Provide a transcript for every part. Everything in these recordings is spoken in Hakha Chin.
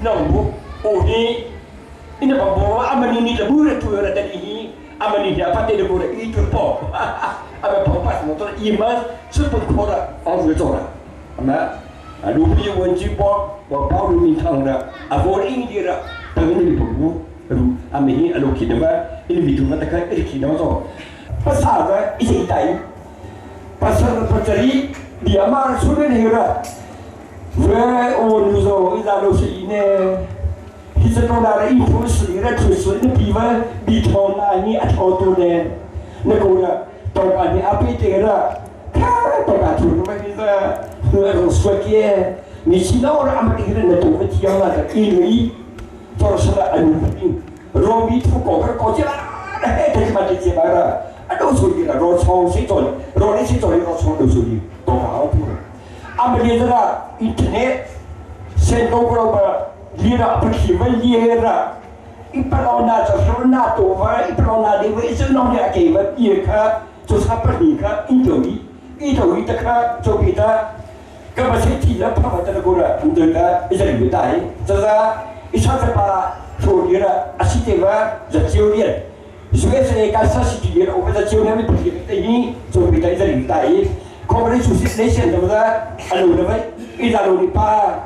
Inang bu o hi ina ba bo amani ni la bu re tu re tani hi amani hi apa te de bu re i tu po ama po pa no to i ma su pu ko ra ong ru zo ra ama lu bi wen ji bo bo pa lu min thang ra a bo ing di ra ta ni bu bu ru ami hi alo ki de ba in vi tu ma ta ka ri ki no zo pa sa ga i se tai pa sa pa chari di ama su ne he ra ve o nu zo i za lo si ne hi sa to na ra i phu si ra thu su ne pi va bi thong na ni a tho tu ne ne ko ra to ka ni a pi te ra kha to ka thu ma ni za ne ro su ke ni si na ora ama ti ra na tu va chiang na ta i ni to sa ra anu pi ro mi thu ko ka ko che la na he te ma te che ba ra a do su ni ra ro chong si to ro ni si to ro chong do su ni to ka au pu 阿么你这个 internet 先到过了吧？你那不提问你了，一不老那就是那多嘛，一不老那你为什么你给我一个就是不你个一头一一头一的个就给他，搿么先提了跑到那个了，你对个一直留带，这是一下子把处理了，啊是这个是九年。所以是讲三十几年，我们在九年没不提的，你就给他一直留带。 Congratulations 的阿鲁的喂，一大鲁的pa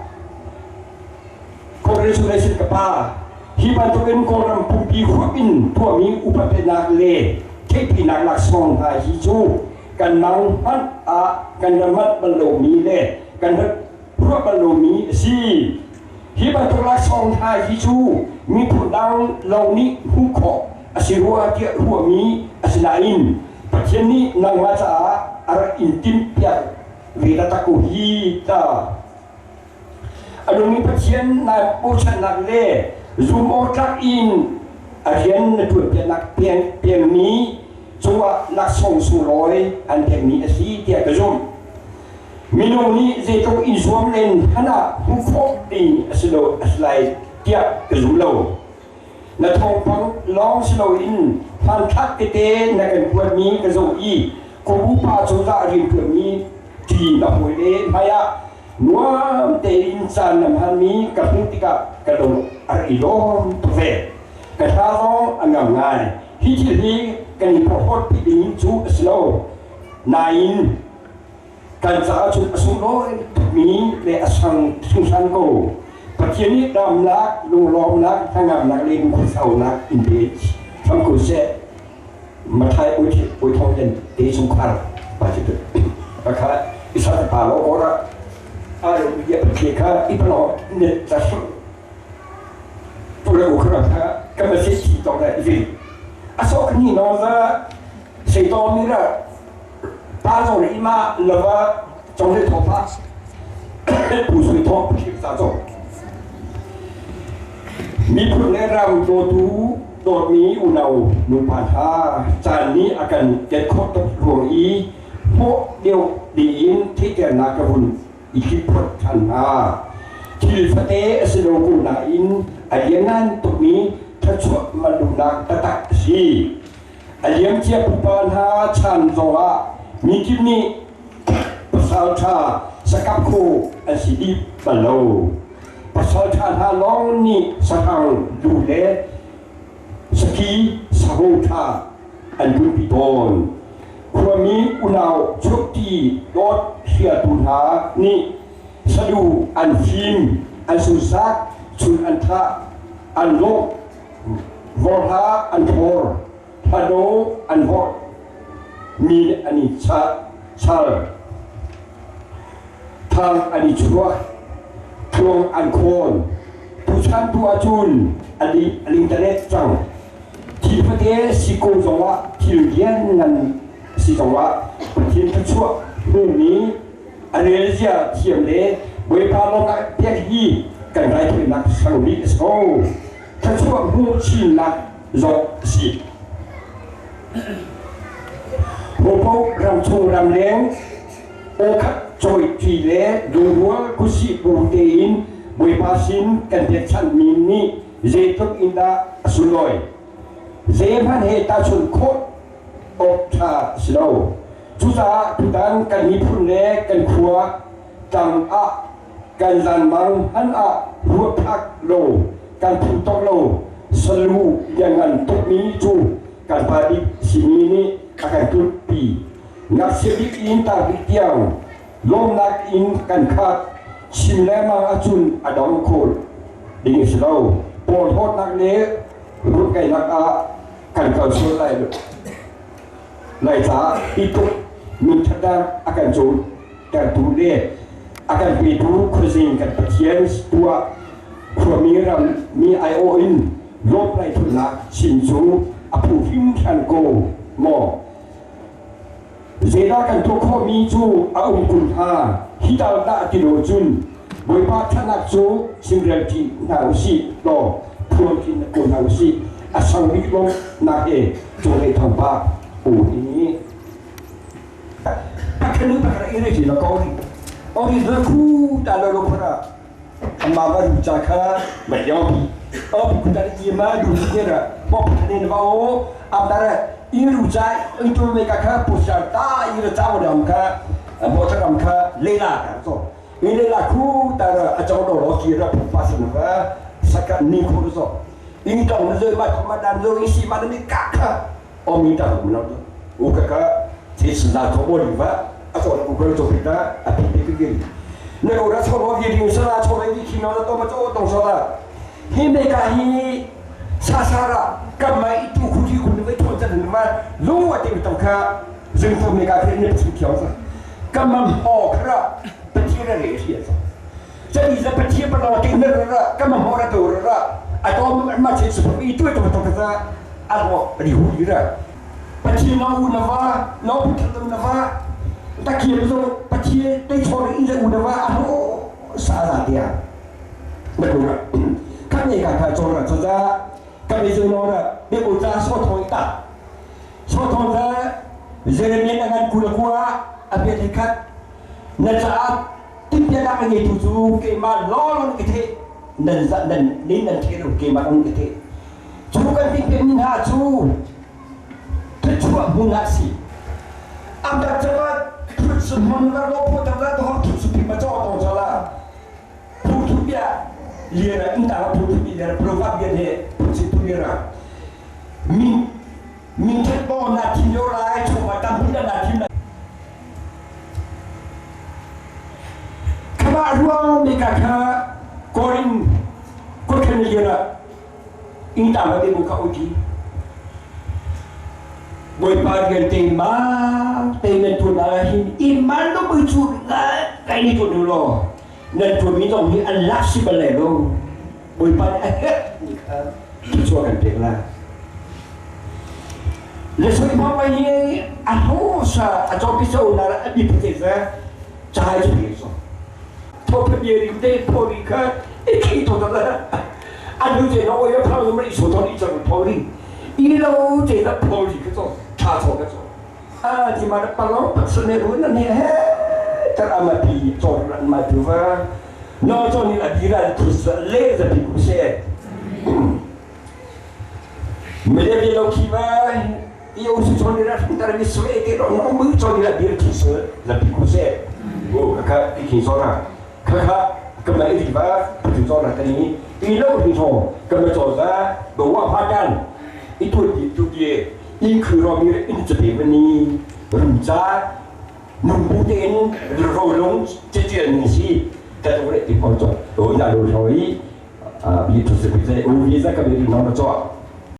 Congratulations ka pa hi bantukin Kawlram pumpi huap in tuahmi upat peknak le theihpinak laksawng hna hi cu kan mang hmanh ah kan ra manh bal lomi le kan ra ruah bal lomi a si. Hi bantuk laksawng hna hi cu miphun dang lawng nih hmuh khawh a si rua tiah ruahmi a si nain Pathian nih nangmah caah a rak in timhpiak ve taktak ko hi ta. A nungmi Pathian naa bochannak le zumhawktlak in a rian na ṭuanpiaknak pengmi cungah laksawng sunglawi an pekmi a si tiah ka zumh. Minung nih zeitluk in zuam len hmanh ah hmuh khawh ding a si lo a si lai tiah ka zum lo. Na thawngpang lawng si loin hmanthlak tete na kan kuatmi ka zoh i ka upa cozah rianṭuanmi ṭi na hawile hmaiah Nuam tein caan na hmanmi ka hmuh tikah ka lung a rak i lawm tuk ve. Ka hla zong a ngam ngai. Hi thil hi kan i porhlawtpi ding cu a si lo. Nain kan caah cun a sunglawi tukmi le a sang hringhran ko. Pathian nih damnak, lunglawmnak, hnangamnak le lungkhuasaunak in pe hram ko seh. Mathai oi thong ten te chungkhar pa ci tu pakha isa pa lo ora a ro ya pathe kha ipalo ne ta su tu le ukhra kha ka ma se chi tong da vi aso ni no za sei to mi ra pa zo ri ma lova chong le tho pa pu sui tho pu sa zo Miphun le ram dawtu dawtmi unau nupa hna caan nih a kan tet khawh tuk ruang i hmuh deuh dingin theihternak ka vun i hlipphot ṭhan hna. Thil fate a si lo ko nain a lianngan tukmi thluachuah manduhnak taktak a si. A liamcia pupa hna chan zongah mikip nih pasal ṭha sakap kho an si dih bal lo. Pasalṭha hna lawng nih sahrang lu le saki saho ṭha an ṭunpi tawn. Khuami unau chuahpi dawt hrialtu hna nih salu an fim, an sunsak, chun an thah, an lawmh, vorhla an thawr, hlado an vorh, mi an i chal. Thang an i chuah, tluang an khawn. Tuchan tu ahcun a internet cang. Thil fate si ko zongah thil lianngan si zongah Pathian thluachuah hmumi a relzia thiam le Bawipa lawmnak pek hi kan raithawinak sang bik a si ko. Thluachuah hmuh chinnak zong a si. Hopo ramchung ramleng awkhat cawiṭi le lungrual khuasih bu tein Bawipa sin kan pekchanhmi nih zeitluk in dah a sunglawi. Zeihmanh he tahchunh khawh awk ṭha a si lo. Cucaah tutan kan miphun le kan khua tlang ah kan zanmang hmanh ah Ruahphak lo kan phu tawk lo salu lianngan tukmi cu kan pa bik simi nih a kan tlunpi. Ngakchia bik in tar bik tiang lawmnak in kan khat. Chim lengmang ahcun a dong kho ding a si lo. Porhlawtnak le ruamkainak ah kan kal sual lai lai caah hi tluk minthatnak a kan cawntertu le a kan petu khuazing kan Pathian tuah khuami ram mi aiawh in lawm lai thulnak chim cu a phu hringhran ko maw? Zeidah kan tuah khawhmi cu a um kun hnga? Hi tal dah ti lo cun Bawipa ṭhatnak cu chimrel ṭi hna usih law phuan ṭi ko hna usih. A sang bik lawmhnak he cunglei thawngpa u hi Pakhanu pakhara ire ti la ko ri. Ori zul khu ta lo lo khara amma ba ru cha kha ma yo bi. O bi ku ta ri ma du ni ra po phane ba o am ta ra i ru cha i tu me ka kha pu sha ta i ra cha mo kha mo cha ram kha le la ka so. I le la khu ta ra a chau do ro ki ra phu pa sin va saka ni khu so. I tong zo ma ma dan zo i si ma ni ka kha o mi ta ru lo u ka ka 这是那头我里吧，啊做了不可能做别的，啊别别别别，那个我那错我决定是啦，错了你听到了多么做动说了，你没干你啥啥了，干嘛一度哭啼哭你会拖着你嘛，如果对不看，人都没干你不调子，干嘛好看了，不听了那些子。这你这不听不了，听那个干嘛好了都了，啊，到嘛这是不一对都都个啥，啊我离婚了。Pathian na u na va na u that na va ta khiam zo Pathian te chor in le u na va a ho sa la dia na ko ra kan ne ka kha chor ra cha za ka me zo no ra be ko cha so thoi ta so thong za Jeremiah na ngan ku la kwa a be the khat na cha tin pia da nge tu chu ke ma lo lo ke the nan za nan nin nan the ro ke ma ong ke the chu kan tin pe min ha chu Thluachuah hmun ah si. Amdak cama thut hmun la lo phu tam la to thut su ma cho to cho la. Phu thu bia liera in ta phu thu bia proverb bia he phu si tu liera. Min min thet bo na thin yo lai chu ma tam pi na thin na. Khama ruang me ka kha korin ko khen liera in ta ma de bu kha uji. Bawipa rian teima te nan ṭuan ah hin iman lo mui cu kai ni ṭuan law nan ṭuanmi zong hi an lak si bal lai lo. Bawipa nih a herh ni kha thluachuah kan pek lai. Le soi ma pai hi a ho sa a cawpi so na a bi pute sa chai chu ri so tho phe bia ri te tho ri kha e khi to ta la anu te no ya phang ma i so to ni chang tho ri 一路这个跑里去做，查错去做，啊，这嘛不老不是那路那你嘿，这阿妈比做人嘛就话，那做你那比咱土是累着比不些，没得别老去嘛，有时做你那但是水给了，我没做你那比土是那比不些，我看看你听说了，看看根本一地方不就做了，等于一路听说根本做噻，不我怕干。Itu itu dia in khuro mi in che pe ni rum cha nung bu te in ro long che che ni si ta to re ti pon cho do ya lo so i a bi tu se bi se u vi za ka bi no no cho